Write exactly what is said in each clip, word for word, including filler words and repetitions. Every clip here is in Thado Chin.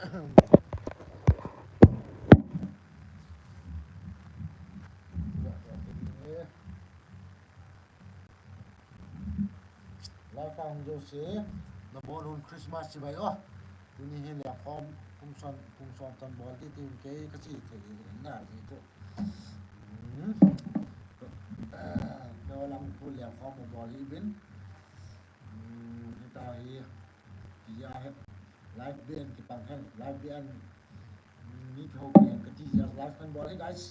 Live a hung jouse, nabonun Christmas chibai o. Tuni hi lengkhom, kum som, kum som chan bol ding tin kei kache thei na ji tu. Hmm. Ka, ka lang khu lengkhom bol hi bin. Hmm, hita hi, tia hi, live band kipang hen, live band, hmm, mi kihou band kati jia live kan bol hi, guys.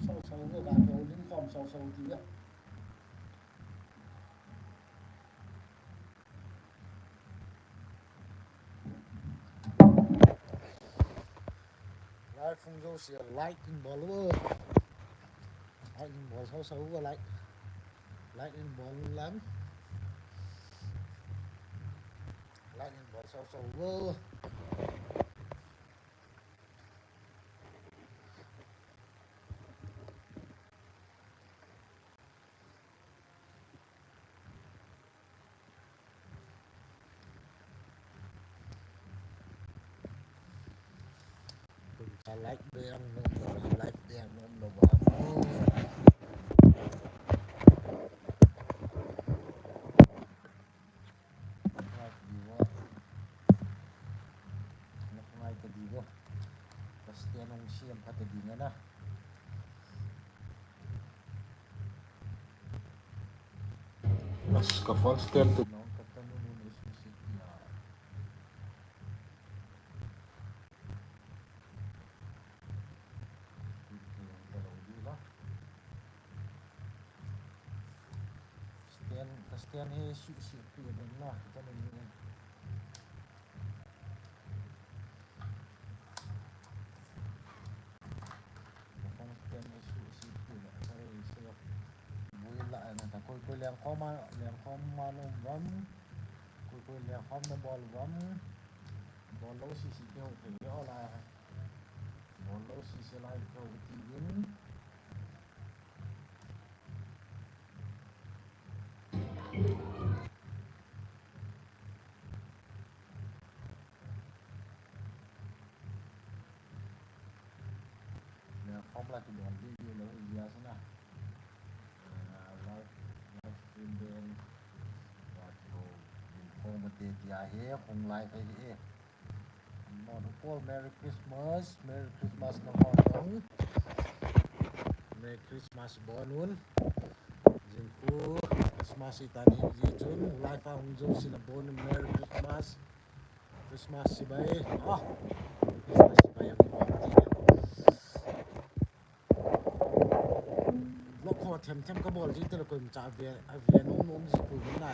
Sau sau ko ka ko lim khom sau sau ti ya. Live hung jouse like in bol o. Like in bol sau sau o, like. Like in bol lang. Like in bol sau sau o. Kum cha like be ang nom lo, like be ang nom lo ba. Like di bo. Nak ngai ka di bo. Basta nung siyam ka ta di nga na. Mas ka phone stand tu. Stand, stand hi su su tu na, kita ni. Koi koi lengkhom a, lengkhom a nom uvam. Koi koi lengkhom na bol uvam. Bol lou sese kihou thei o lai. Bol lou sese lai kihou ti in. Lengkhom la kibol video lou hi a sana. Ah, live, live stream den. Wa kihou, lengkhom te tia hi, hung live hi e. Nabonun Paul, Merry Christmas, Merry Christmas nabonun. Merry Christmas bonun. Jing khu Christmas itani ji chun, live a hung jouse nabonun Merry Christmas. Christmas chibai. Ah. Christmas chibai ang. Vlog kho them them kabol ji tele koimacha ve, ave nom nom ji pu na.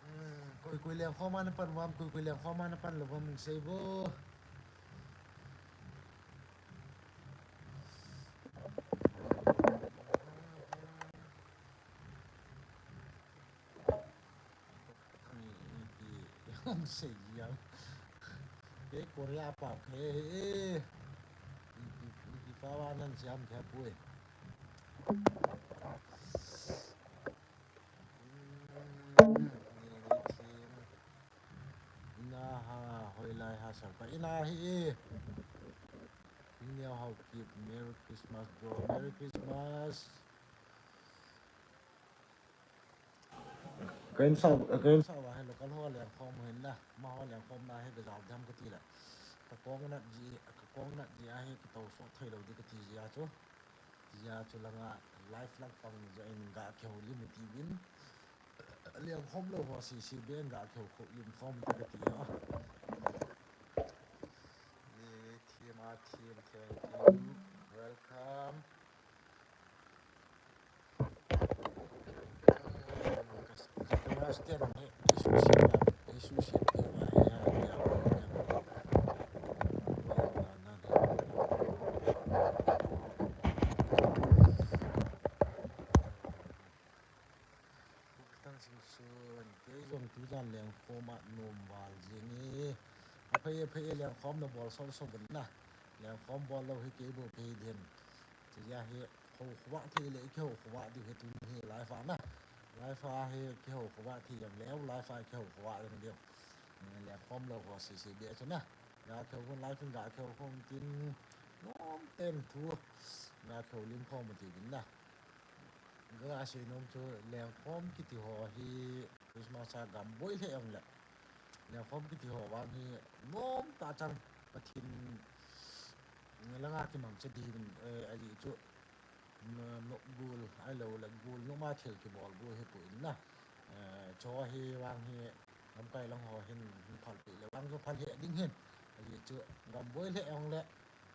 Hmm, koi koi lengkhom a napan uvam, koi koi lengkhom a napan lou uvam sei bo. Ang sei jeng. Kei Korea pa kei. Ipi, ipi pa va nan siam kei pui. Ina ha, hoilai ha sar pa. Ina hi e. Ina ha kip. Merry Christmas, bro. Merry Christmas. Ka insung, ka insung a hi local ho lengkhom hin na, amaho lengkhom na hi gajal dam kati le. Ka kong nat ji, ka kong nat ji a hi kitouso thei lou di kati ji a chu. Ji a chu langa live lang pang ji a in ga kihou lim ti vin. Lengkhom lou ho sese ben ga kihou kho lim khom ta kati a. Ni, ni, team, a team, thank you. Welcome. Phei, phei, lengkhom nabol sop sop un na. Lengkhom bol lou hi kei bou kei din. Chuti a hi hou khovah thei le, kihou khovah diu hi tuni hi live a na. Live a hi kihou khovah thei jong leu, live a kihou khovah jong diu. Eh, lengkhom lou ho sese beh chu na. Ga kihou un live in ga kihou khom tin. Nom ten thu. Ga kihou lim khom u ti din na. Ga sei nom chu lengkhom kiti ho hi Christmas a gam boi lheh jong le. Lengkhom kiti ho vang hi nom tah chan Pathen langa kimangcha diuvin, eh, ajeh chu, mm, nopgol, ahilou le gol noma thil kibol bou hi poi na. Eh, chu hi vang hi lamkai lang ho hin, hin phalpeh le vang chu phal lheh ding hin. Ajeh chu gam boi lheh jong le,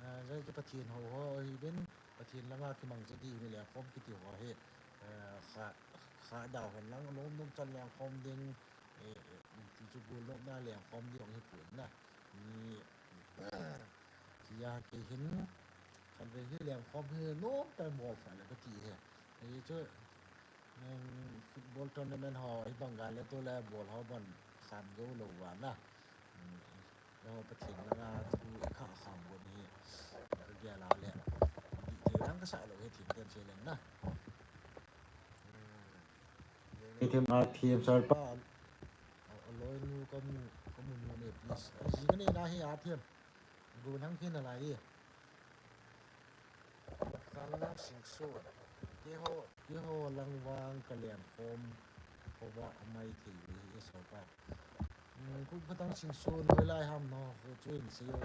eh, ajeh chu Pathen hou ho hi uvin, Pathen langa kimangcha diuvin lengkhom kiti ho hi, eh, kha, kha dau hen lang nom nom chan lengkhom ding, eh, eh, ti chu gol nopna lengkhom ding jong hi poi na. Ni, tia kei hin, khatvei hi lengkhom hi nom tah in bol sa le kati hi. Ajeh chu, em, football tournament ho, hibang gal le tu le bol ho ban kham jou lou va na. Em, lou Pathen langa thu i kha kham gon hi, ka gel a le, dih thei dang ka sa lou hi thim ten sei leng na. Em, Ni thim a thim sar pa. A, a loi nu ka mu, ka mu nu ne, please. A ji ka nei na hi a thim. Gu nang khin a lai e. Kal lang sing su. Keiho, keiho lang vang ka lengkhom khovah maithei u hi sar pa. Hmm, kum khat ang sing su noi lai ham no, ho chu in sei o.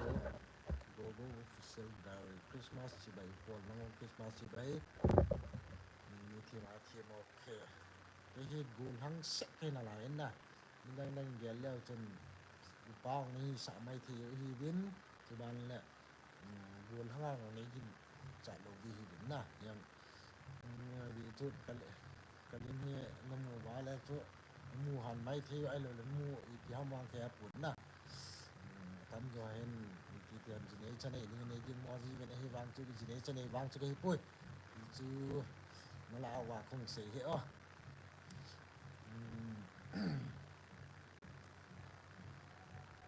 Go go official diary, Christmas chibai, Paul nang Christmas chibai. Hmm, ni thim a thim o. Kei hi gol hang sek kei na lai in na. Midang dang gel leu chun upa hung hi sa maithei u hi uvin, chuban le, um, gol hang a hung nei gin cha lou di hi uvin na. Yang, um, di chu ka le, ka lim hi na mu va le chu mu han maithei u ahilou le mu ipi ham vang kei a pun na. Um, tam jo hin ipi ti ham jinei chanei ding nei ding mo ji uvin ahi vang chu jinei chanei vang chu ka hi poi. Chu na la a va khong sei hi o.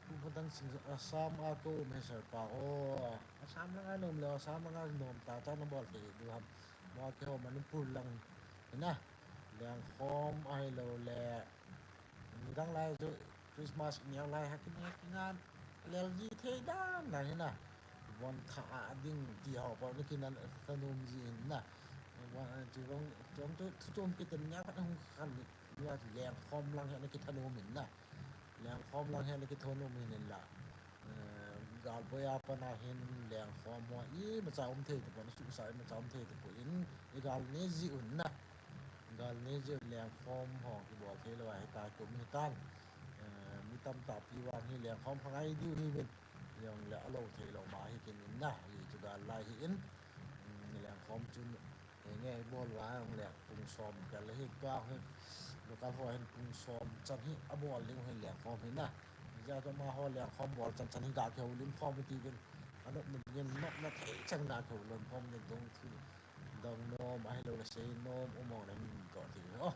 Pu Patang Sing, Assam a ka um e sir pa. O, Assam langa na um le, Assam langa nom tah tah na bol thei diu ham. Mo keiho Manipur lang hi na. Lengkhom ahilou le. Nidang lai chu Christmas neo lai ha kine kinga lel ji thei dan na hi na. Von tha a ding ti ho pa ni kinan ka nom ji hin na. Wa, chu rong, chu rong chu, chu chom kiten nia khat hung khan ni, nia chu lengkhom lang hi ana kithanom in na. Lengkhom lang hi ana kithanom in la. Eh, gal boi a pat na hin lengkhom ho imacha um thei tapon, suhsa imacha um thei tapon, i gal ne ji un na. Gal ne ji un lengkhom ho kibol thei lou a hita kum hitan. Eh, mi tamtah pi vang hi lengkhom pha ngai diu hi uvin. Jong le a lo thei lou ma hi kin in na, hi chu gal lai hi in, um, lengkhom chun, eh, nge bol va jong le pung som kal le hi tua hi, local ho hin pung som chan hi a bol ding hi lengkhom hi na. Hijeh a chu amaho lengkhom bol chan chan hi ga kihoulim khom ti uvin, a nopna dingin nopna thei chan ga kihoulim khom ding dong thu, dong nom, ahilou le sei nom, um mong le min to ti uvin. Oh,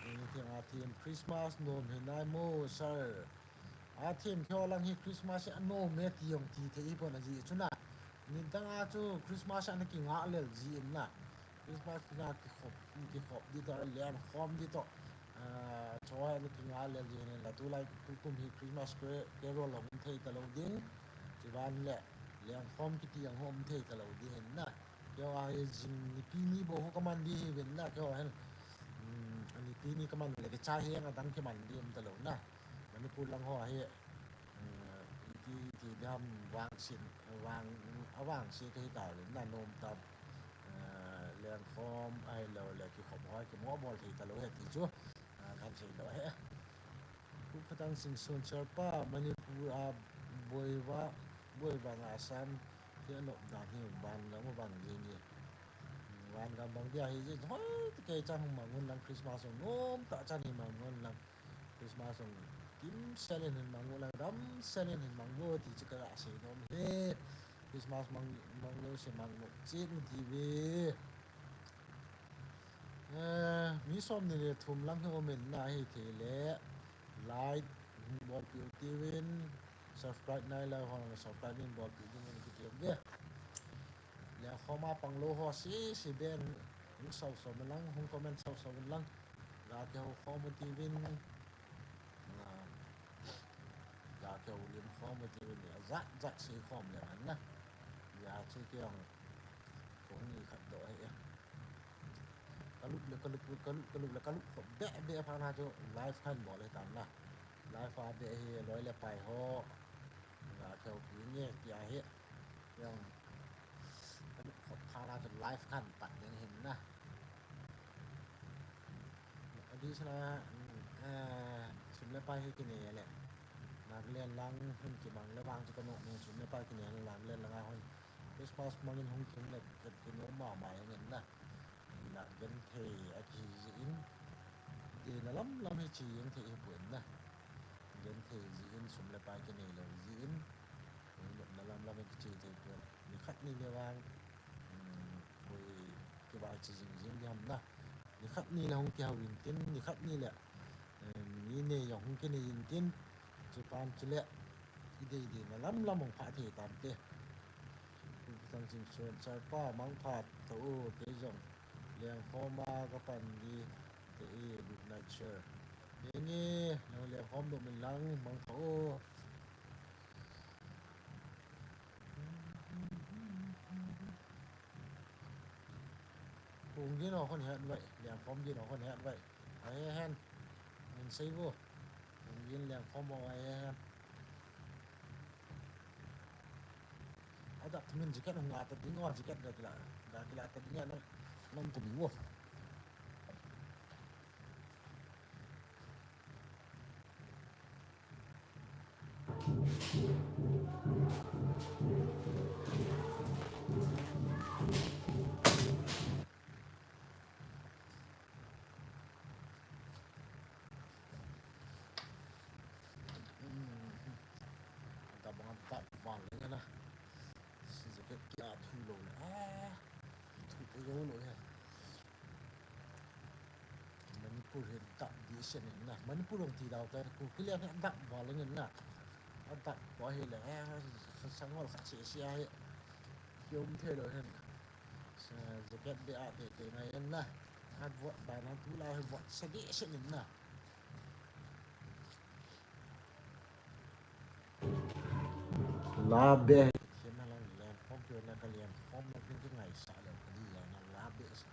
ni thim a thim Christmas nom hi nai mo, sir. A thim keiho lang hi Christmas hi anom e ti jong ti thei hi pon ajeh chu na. Nidang a chu Christmas ana kinga lel ji in na. Christmas kinga kikhop, kikhop di toh, lengkhom di toh. Ah, chu ana kinga lel ji in la tulai tukum hi Christmas ke-, carol la um thei talou ding. Chuban le lengkhom kiti jong um thei talou ding hin na. Keiho a hi jing nipi ni bou ho ka man di hi uvin na, keiho hin. Hmm, nipi ni ka man le kicha hi adang kiman di um talou na. Manipur lang ho hi, eh, iti, iti dam vangsin, vang, avangse kahi tauvin na nom tah, eh, lengkhom ahilou le kikhop ho kimo bol thei talou he ti chu, eh, kan sei lou he. Pu Khatang Singson, sir pa, Manipur a boi va, boi vang Assam hi anop dan hi van gam vang jing e. Van gam bang dia hi jing hoi ti kei chan hung mang un lang Christmas hung nom tah chan hi mang un lang. Christmas hung kimsel in hin mang u lang, damsel in hin mang u ti chu ka ga sei nom e. Christmas mang, mang lou se mang nom chet u ti ve. Eh, mi som ni le thum lang hi um in na hi thei le. Like, hung bolpeh u tivin. Subscribe nailou ho, subscribe in bolpeh dingin kiti uve. Lengkhom a panglou ho sese ben, hung sausau lang, hung comment sausau lang. Ga kihou khom u tiuvin. Ga kihoulim khom u tiuvin, ajat jat seikhom leng hen na. Hijeh chun kei jong kong ni khat doh hi. Kalup le kalup, kalup, kalup le kalup khop beh beh phat na chu live kahin bol hitan na. Live a beh hi loi le pai ho ga kihoupi nge tia hi. Jong kalup khop phat na chu live kahin pat ding hin na. Adisna, sum le pai hi kinei le Nagaland lang hin kimang le vang chu kanom e, sum le pai kinei le Nagaland langa hon Christmas mangin hung kihung le kinom mama jeng in na. Hinla genthei akihi jeh in, deina lam lam hi che jeng thei hipon na. Genthei jeh in sum le pai kinei lou jeh in, nopna lam lam hi kiche thei pon. Nikhat ni le vang, koi kivaiche jing jing ding ham na. Nikhat ni le hung kihou intin, nikhat ni le mi nei jong hung kinei intin, chupan chule idei deina lam lam hung phah thei tante. Pu Thangchingson, Sir pa mangpha tho u, kei jong lengkhom a kapan ding te e, good night sir. Henge, nang lengkhom nom in lang, mangpha o. Kong gin o khon het vai, lengkhom gin o khon het vai. Ahe hen. Min sei vo. Kong gin lengkhom o ahe hen. Adat min jacket hung ata ding o, jacket ga kila, ga kila ta ding a, nang, nang kum vo. Tabang a tap val le na. Si jacket kia thu lou le. Ah, thu te lou lou he. Manipur hi dap di sen in na. Manipur hung ti dau ta, Kuki le na dap val in na. A dap pa hi le, eh, sangol khat se se a hi. Kium thei lou hen. Sa jacket be a te te ngai in na. A vot ba na tu la hi vot sa di sen in na. La be. Khem na lang lengkhom peh na, ka lengkhom na pin ki ngaisah lou ka di ya na la be sa.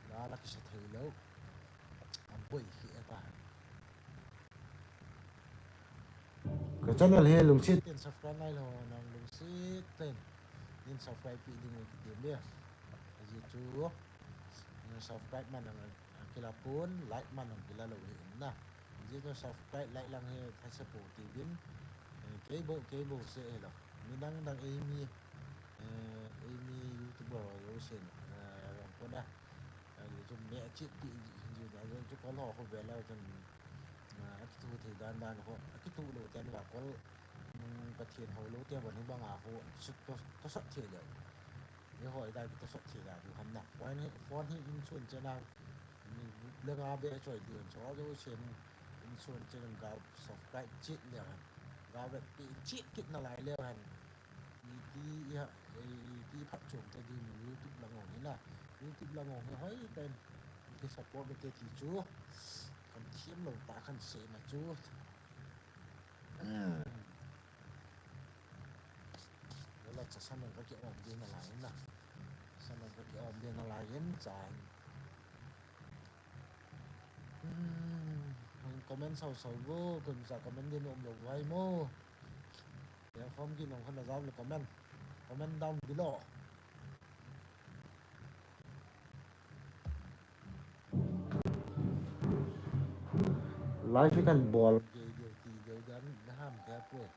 La la kisa thei lou. Am poi khi eta. Ka channel hi lungset ten subscribe nai lou, nang lungset ten nin subscribe peh ding in kitem e. Ajeh chu, nin subscribe man nang kila pon, like man nang kila lou hi in na. Ajeh chu subscribe, like lang hi thase pou tivin. Eh, kei bou, kei bou se hilou. Midang dang eimi, eh, eimi YouTuber ho jousen, eh, rong pon a. Ajeh chu me a chet pi, ajeh chu kol ho khu ve leu chun, ah, akitu thei dan dan khu, akitu lou ten va kol, um, Pathen hou lou te bon hi bang a khu, sut to, tosot thei leu. Eiho ida kitosot thei da diu ham na. Phone hi, phone hi insun chen a, mi le nga be choi diu, cho jousen insun chen a ga subscribe chet leu hen. Ga vet pi chet kit nalai leu hen. Iti, i ha, i, iti phatchom ta ding YouTube lang hong hi na. YouTube lang hong hi hoi ten. Ki support te ti chu. Kan thiam lou ta kan se na chu. Wala cha saman ka ki om ding nalai na. Saman ka ki om ding nalai in cha. Hmm, comment sau sau bo, kun cha comment din um lou vai mo. Yang form ki nong khana jam le comment. Comment down below. Live kan bol. Gei gei ti gei dan na ham ka poi.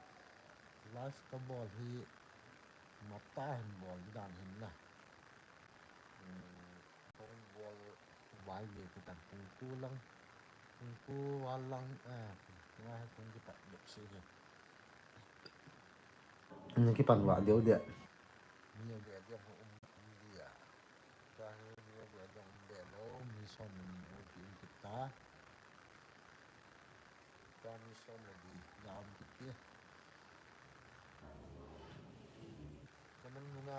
Live ka bol hi mata hin bol dan hin na. Hmm, kong bol vai ve kitan pung ku lang, pung ku val lang, eh, nga he kong kipat dok si he. Ni kipan va deu de. Ni ve de um, um dia. Ka he ni ve de um de lo, ni som ni u ki um kita. Tami som le di, gam kiti. Comment nunga,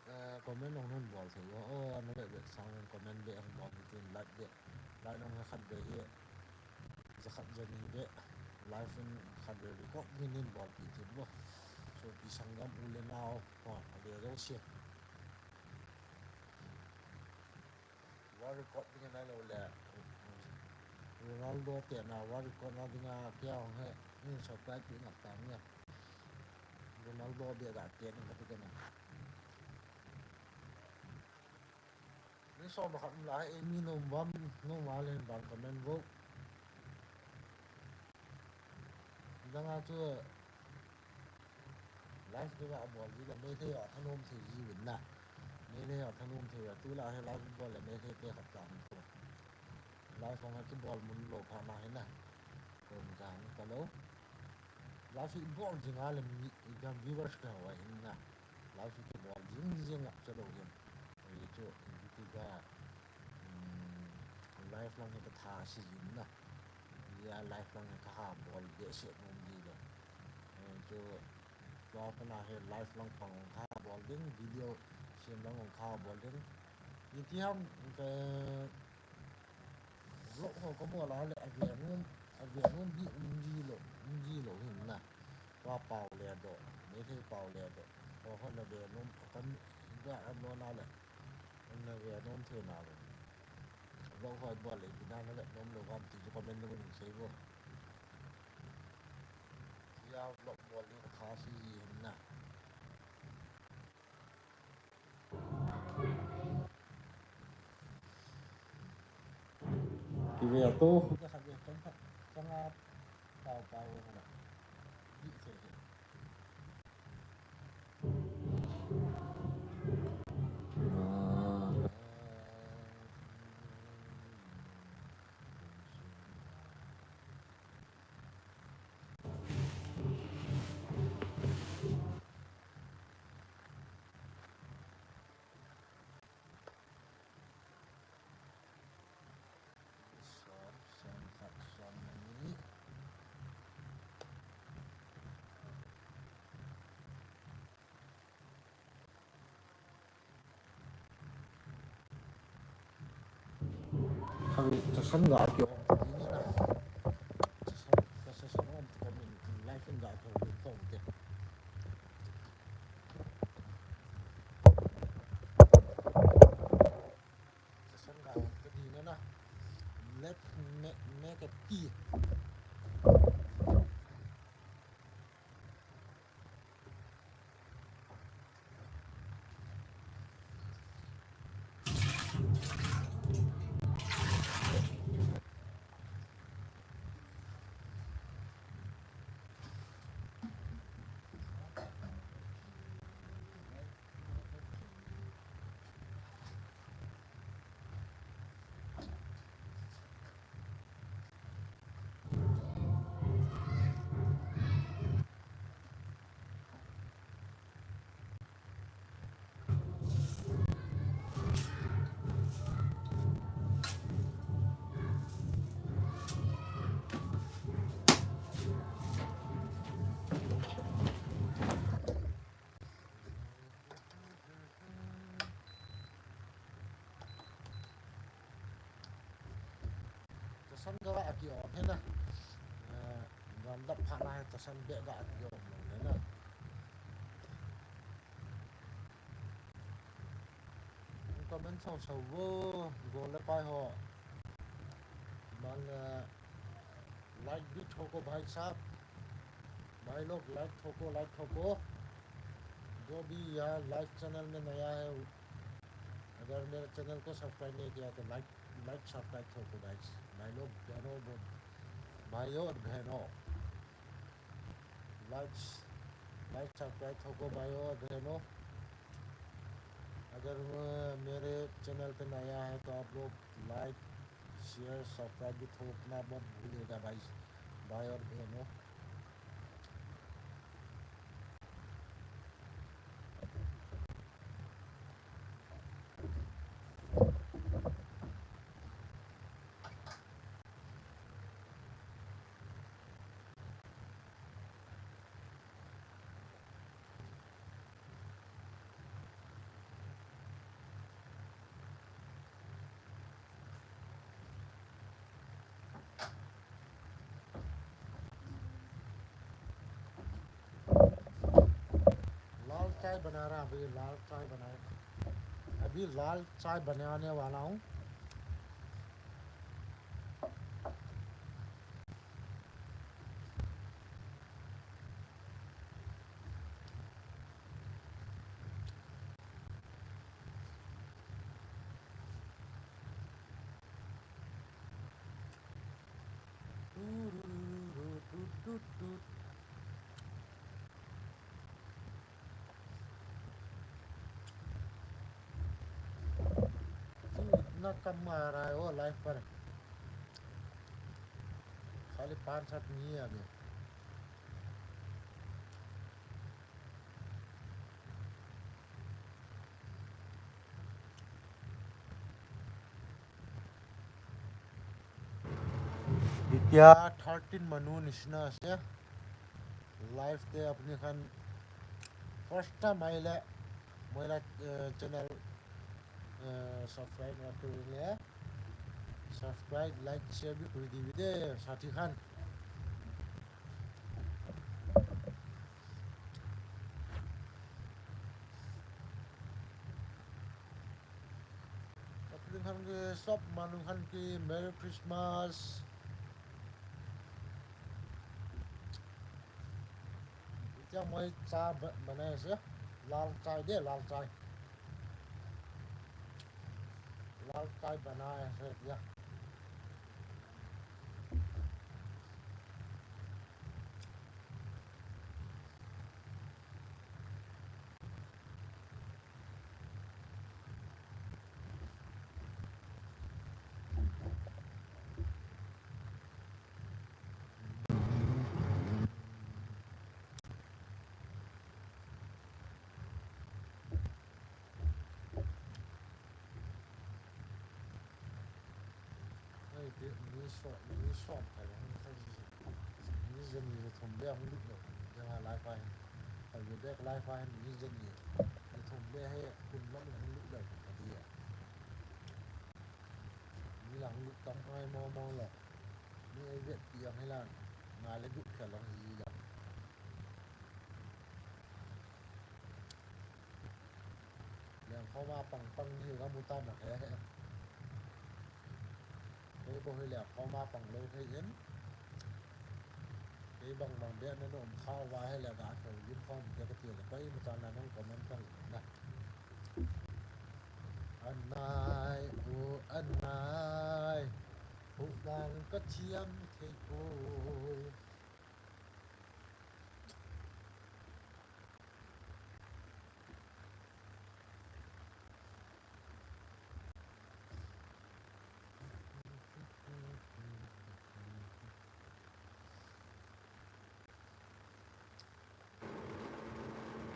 eh, comment nung nun bol thei. Oh, oh, na le le sang comment be ang bol kiti, like be. Like nung khat be hi. Za khat za ni be. Live in khat be record ni nin bol kiti bo. So pi sanggam u le nao. Oh, a le zo sia. World Record ding nai lo le. Ronaldo te na World Record na dinga kia hong he. Ni subscribe pi ngap ta ni. Ronaldo be ga te ni ka ti ka na. Ni so ma khat la e mi nom vam nom wa le ban comment vo. Dang a chu live dinga bol ji le Meitei a thanom thei ji vin na. Meitei a thanom thei a tu la he live bol le Meitei te khat ta hung tu. Live hung a kibol mun lo pha na he na. Ko mi ka hung ta lo. Live i bol jing a le mi i gam viewers ka ho a hin na. Live i kibol jing jing a cha lo hin. Ri chu, ri chu ga, um, live lang hi ka tha si jin na. Ya live lang hi ka ha bol de se nom di lo. Eh, chu, tua pa na hi live lang pang ka ha bol ding, video sem lang ka ha bol ding. Ni ti ham, ka, vlog ho ka bol a le a ve nom, a ve nom hi um ji lo, um ji lo hin na. Tua pau le do, Meitei pau le do. Ho ho na ve nom, a tam, ga a mo na le. Na ve nom thei na lo. Vlog ho bol le, bina na le nom lo gam ti chu comment nung sei bo. Ya vlog bol le ka tha si hin na. Ki ve to. Ka khat ve tong khat. Changa pau pau na. Di se se. Som, som khat, som ni. Khawi, chasan ga ki om. Chasan, chasan om, kami live in ga ki om, kong te. Chasan ga ka ding na. Let's ma-, make a tea. Chasan ga a ki om he na. Eh, ran dap pha na he chasan be ga a ki om he na. Comment sau sau vo, go le pai ho. Man, eh, like भी ठोको भाई साहब। भाई लोग like ठोको, like ठोको। जो भी यहाँ live channel में नया है, अगर मेरे channel को subscribe नहीं किया तो like, like subscribe ठोको guys। भाई लोग, बहनों, ब-, भाइयों और बहनों, like, like subscribe ठोको भाइयों और बहनों। अगर, अ, मेरे channel पे नया है तो आप लोग like, share, subscribe भी ठोकना मत भूलिएगा भाई, भाई और बहनों। अभी लाल चाय बनाने वाला हूँ। इतना कम आ रहा है वो लाइव पर, खाली पाँच सात नहीं है अभी। Hitia thirteen manu nisna ase. Live te apni khan first time ahile, moi la, eh, channel, eh, subscribe na kurile, subscribe, like, share bhi kuri dibi de, sathi khan. Apni khan ke sob manu khan ke Merry Christmas. Itia moi cha ba-, banai ase. Lal chai de, lal chai. Lal chai banai ase itia. Ai, ti, mi som, mi som kha le, mi jani le thum le hung lut le, jang a lai fa hin. Ai, mi dek lai fa hin, mi jani le thum le he, kun lam le hung lut le, ka ti a. Mi la hung lut tam ai mo mo le. Mi ai vet ti ang he la, nga le lut kha lang hi la. Lengkhom a pang pang hi ka mu tam a khe he. Kei bou hi lengkhom a pang lou thei in. Kei bang bang beh na na um kha uva hi le ka thei lim khom te ka ti le koi ma chan na nang comment pang na. Anai, o anai. Hu nang ka thiam thei poi.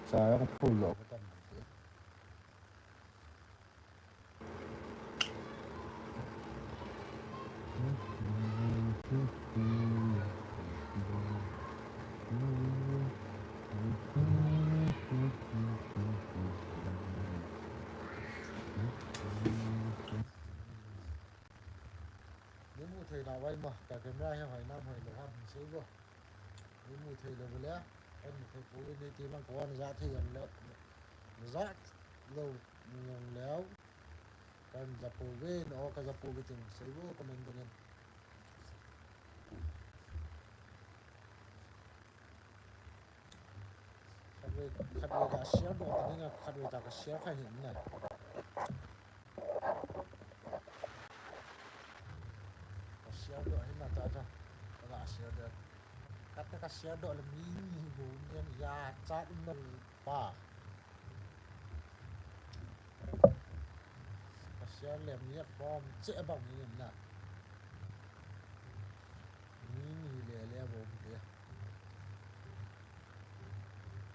Sa yang phulo. Ni mu thei na vai ma, ka camera he hoi nam hoi lo ham sei bo. Ni mu thei lo bo le, kan mu thei po ni ti mang ko an ja thei am le. Ja lo ni ang leo. Kan ja pouve, na o ka ja pouve ting, sei vo comment ding in. Khatvei, khatvei ka share doh ta ding a, khatvei ta ka share kha hin na. Ka share doh hin na ta ta. Ka share doh. Kata ka share doh le mi ni bu ni ya chat no pa. Ka share le mi a khom che bang ni na. Mi ni le le bom te.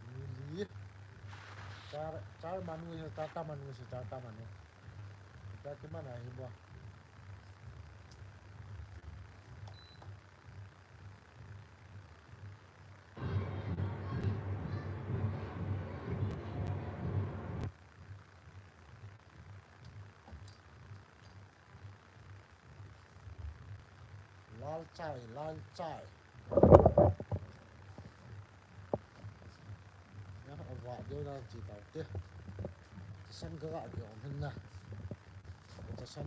Mi li. Char, char manu, char ta manu, char ta manu. Ta ki mana hi bo. Lal chai, lal chai. Ya, ava deu na chi tau te. San ka ga kiom hin na. Ka san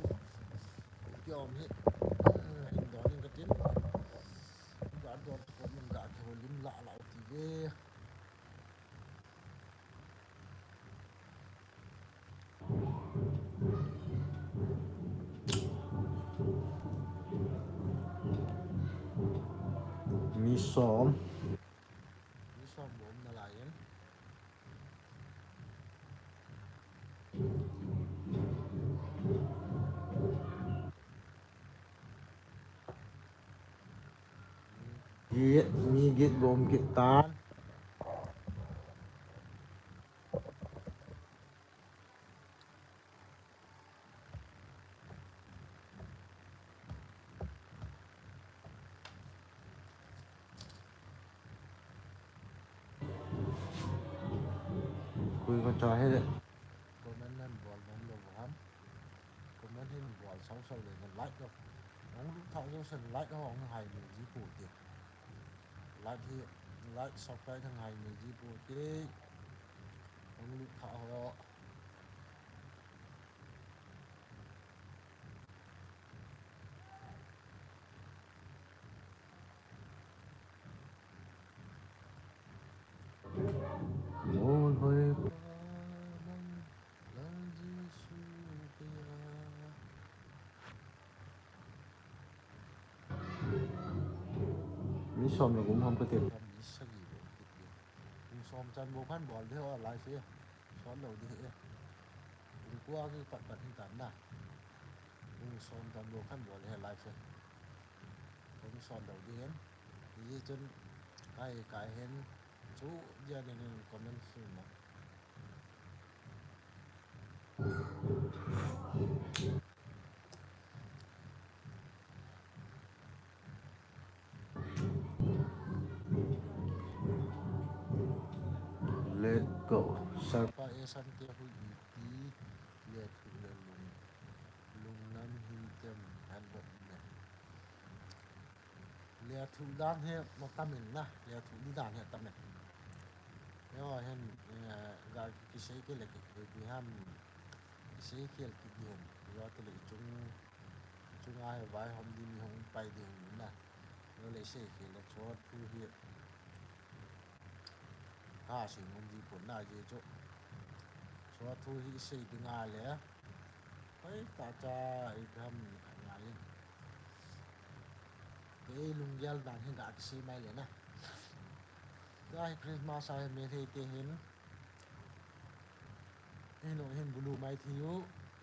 kiom hi. Eh, hin don in ka tin. Ga don ko mun ga kihou lim la la ti ve. Mi som. Mi som bom na lai in. Gi-, mi git bom git tan. Koi ka cha he le. Comment nan bol nom lou ham. Comment hin bol sau sau le na like lo. Hung lut thah jou sen like ho hung hai me ji pu ti. Like hi, like subscribe hung hai me ji pu ti. Hung lut thah ho. Lol hoi pa mang lang Jesu kaya. Mi som le gup ham ka ti. Mi sagi bou kiti. Pung som chan bou khan bol ding o live e. Sot lou ding e. Pung kua kipat pat hi tan na. Pung som chan bou khan bol e live e. Pung sot lou ding e. Hijeh chun kai kai hen chu dia ding in comment sun na. Let go. Sir. Pa e san te hui iti le thu le lung. Lung nam hi tem han bok me. Lia thu dan hi ma tamin na, lia thu di dan hi tamin. Yo, hen, eh, ga kisei ke le ke, ke bi ham, kisei ke le ke di hen. Yo, te le chung, chung ai vai hom di mi hong pai di hen na. Yo, le sei ke le chua thu hi. Ha, sei ngom di pon na je chu. Chua thu hi sei di nga le. Hoi, ta cha, i ham ni khat nga le. Kei lunggel dan hin ga kisei mai le na. Tua hi Christmas a hi Meitei te hin. Hin, hin bulu mai thei u,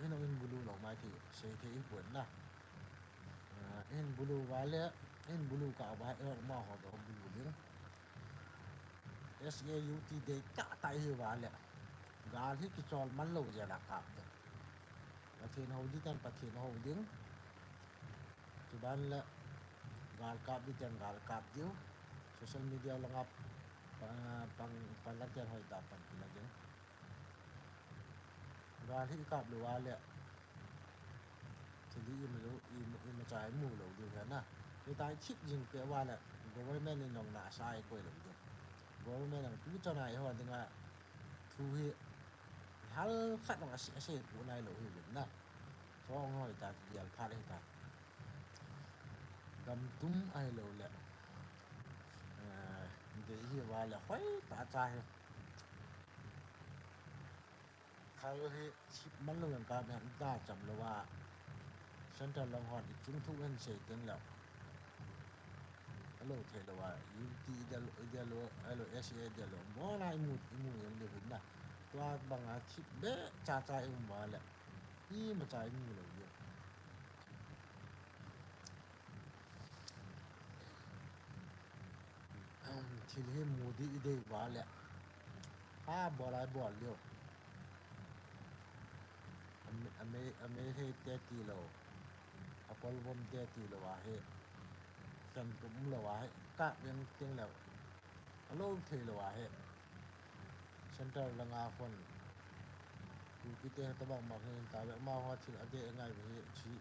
hin, hin bulu lou mai thei u. Sei thei i pon na. Ah, hin bulu va le, hin bulu ka va, eh, ma ho to bulu ding. S A U T day tah tah hi va le. Gal hi kichol man lou jeh a kap ding. Pathen hou ding tan Pathen hou ding. Chuban le gal kap ding tan gal kap diu. Social media langa pa, pang, pan la tan hoi tah pan kila ding. Gal hi kap lou va le. Thil hi ima lou, ima, imacha imu lou diu hi na. Hitia i chip jing peh uva le, government in nong nasa i koi lou diu. Government in tu chana i ho dinga thu hi hal khat nong ase, ase pu nai lou hi na. Chong hoi ta, gel phat hi ta. Gam tum ahilou le. Eh, dei hi va le hoi ta cha hi. Thal hi chip man lou jong ka ben da cham lou a. Central lang hon i chung thu hen sei teng lou. Alo thei lou a, U T i del, i del lou, alo S A i del lou. Mo na i mu, i mu jong de hun na. Tua bang a chip be cha cha i um va le. Imacha i mu lou de. Thil hi mu di i dei va le. A bol a i bol leu. A mei, a mei, a mei hei te ti lou. A kol vom te ti lou a hi. Khen tum lou a hi. Kap veng teng leu. A lou thei lou a hi. Central langa khun. Kuki te tabang bang hi ta ve ma ho thil a de ngai ve hi chi.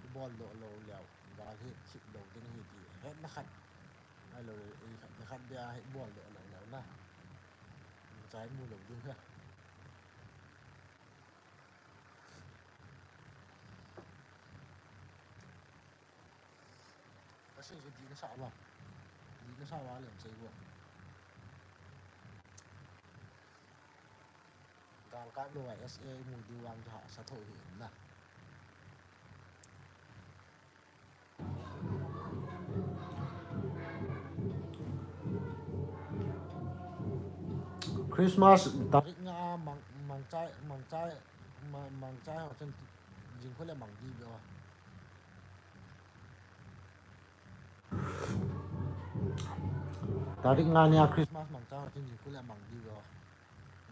I bol doh lou leu. Gal hi chip lou ding hi ti. Hetna khat. Ahilou le, i khat, khat bia hi bol doh lou leu na. Chai mu lou ding hi. Sei chu dihna sa uva. Dihna sa uva lem sei uva. Galkap lou a S A imu diu vang chu hahsa tho hi em na. Christmas tarik nga a mang, mangchai, mangchai, ma-, mangchai ho chun jingkhu le mang di be o. Tarik nga nia Christmas mangcha ho chun jingkhu le mang di be o.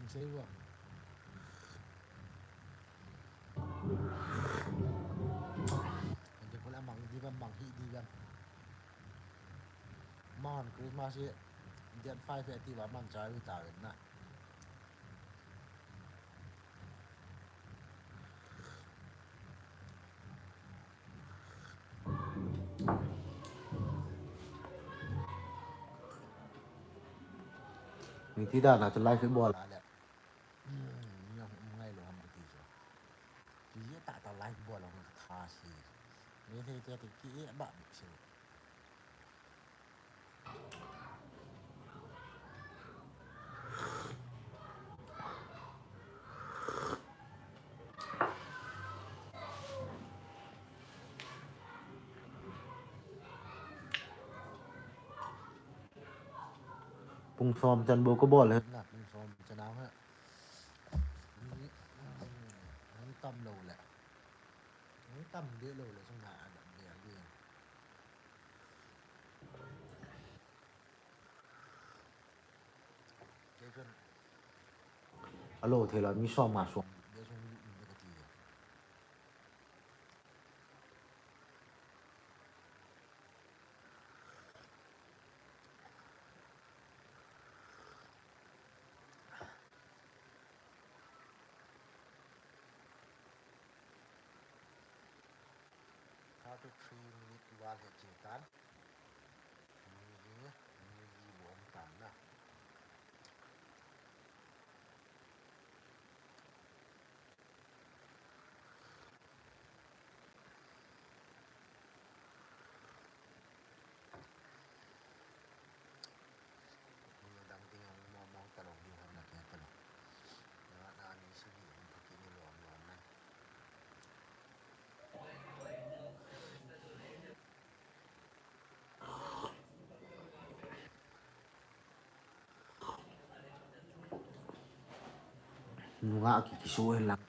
Insei be o. Jingkhu le mang di be, mang hi di be. Aman Christmas hi date five e ati uva mangcha u tauvin na. Meeting dan a chu live i bol a le. Hmm, mi ahung um ngai lou ham kati chu. Ti ye tahtah live bol a ka tha si. Meitei te ti ki e ba bit si. Pung som chan bou ka bol he. Na, pung som chan a he. Ni, ni tam lou le. Ni tam de lou le, sung na a dam de a de. Alo, thei la, mi som nga som. Thirty-three minute val he jing tan. Ni, ni, ni, ni, bom tan na. Ni dang ting ang mo mo talong di ham na kaya talong. Na, na, ni, si, ni, ni, ni, lom, lom, na. Nunga ki, kisu hen lang.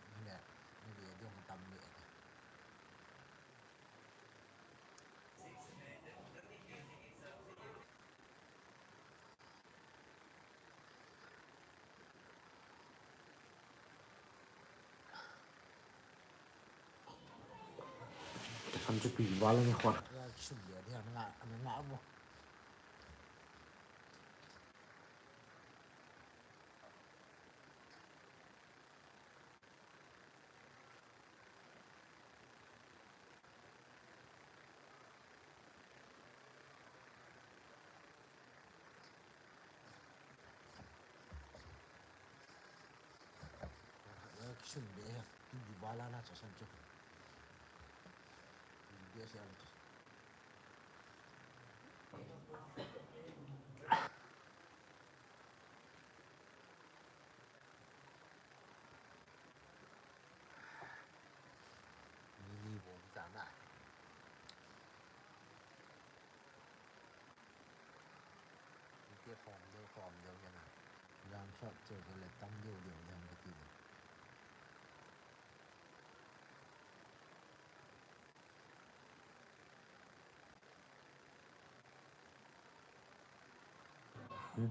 San chu tui val ni khor. Ya, sum ya, dia nga, nga mo. Kisun be, tu di bala na cha san chu. Di be se an chu. Ni, ni bom ta na. Ni te khom deu, khom deu ke na. Jam sot che ke le tam deu deu jam ke ti le. La,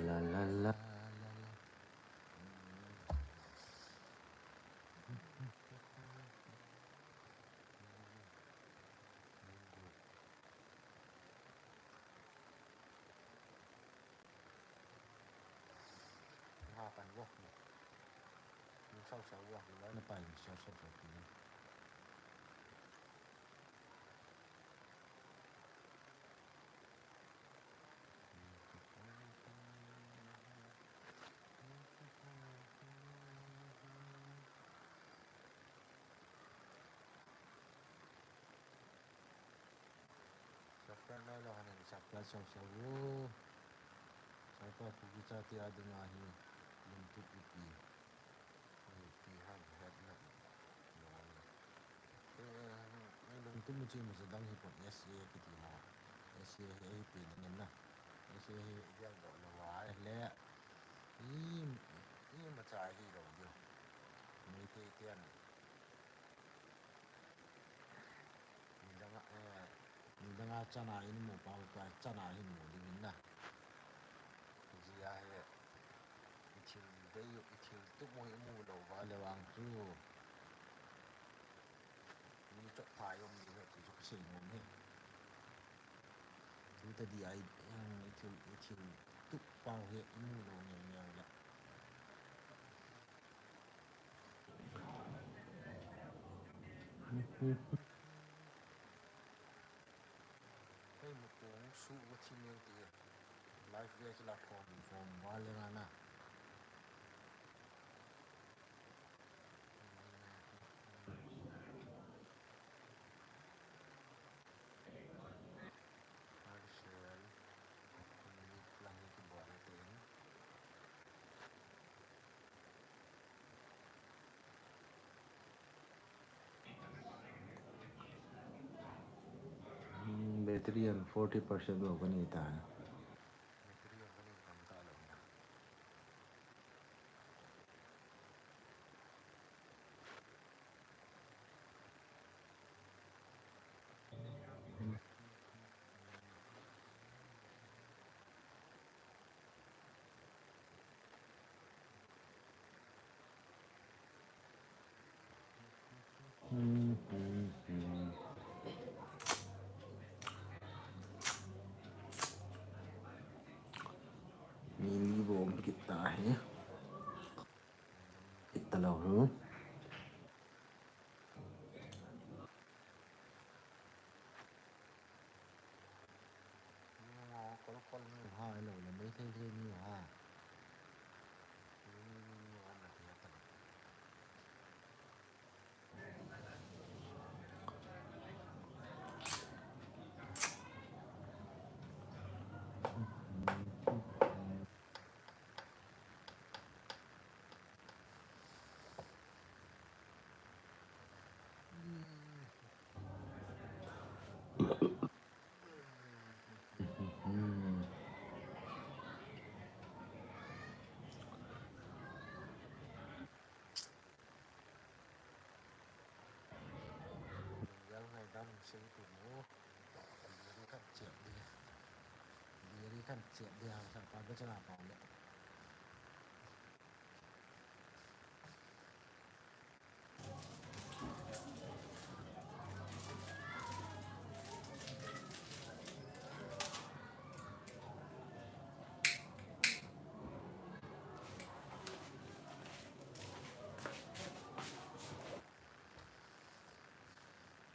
la, la, la, la, la. Nga pan wok ni. Ni sau sau wok ni, na pan ni sau sau sau ni. Sau sau o. Sapa Kuki chate adinga hi lungtup ipi. Ipi ham het na. Eh, lungtup mu chi mu sa dang hi pon S A kiti ho. S A hi ahi pen na nem na. S A hi diang do lo wa le. I, i ma cha hi lo dio. Meitei ten. Midang a, eh, midang a chana in mu pau ka chana hin mu ding in na. Jia he, i thil dei, i thil tup mo i mu lou va le vang chu. Mi chot pha i um ding he ti chu ka sei nom e. Tu ta di ai, eh, i thil, i thil tup pau he i mu lou ngei ngei le. Hei, mukong su va thi neo ti. Live ve kila khom, khom va le nga na. Arshel, ni lang ni kibol natin. Hmm, battery an forty percent lo kani ta. Battery an kani tam ta lo na. Mili bom kita he. Kita lau hu. Kol kol ni ha, ilo le Meitei le ni ha. Ni, ni, ni, ni, ni, ni, ni, ni, ni. Yal ngai dan sing tu mu. Diri kan chep dia. Diri kan chep dia, sa pa ba chana pa le.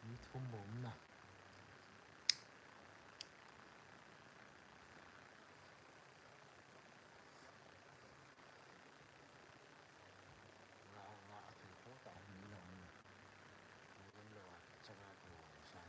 Mi thum bom na. Nga, nga, a thei po ta. Mi lo na. Mi lo a, changa ko sa.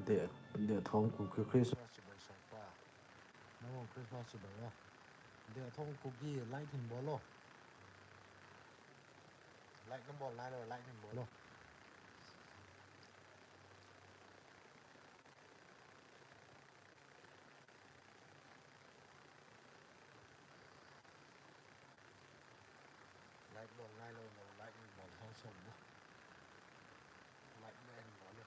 Deh, deh thom ku Christmas chibai sapa. Nang Christmas chibai a. Ding a thong Kuki light hin bol lo. Light nabol nailou, light hin bol lo. Light bol nailou, light bol thou sou mo. Light bol bol lo.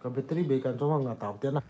Ka battery bei kan chong nga tau te na.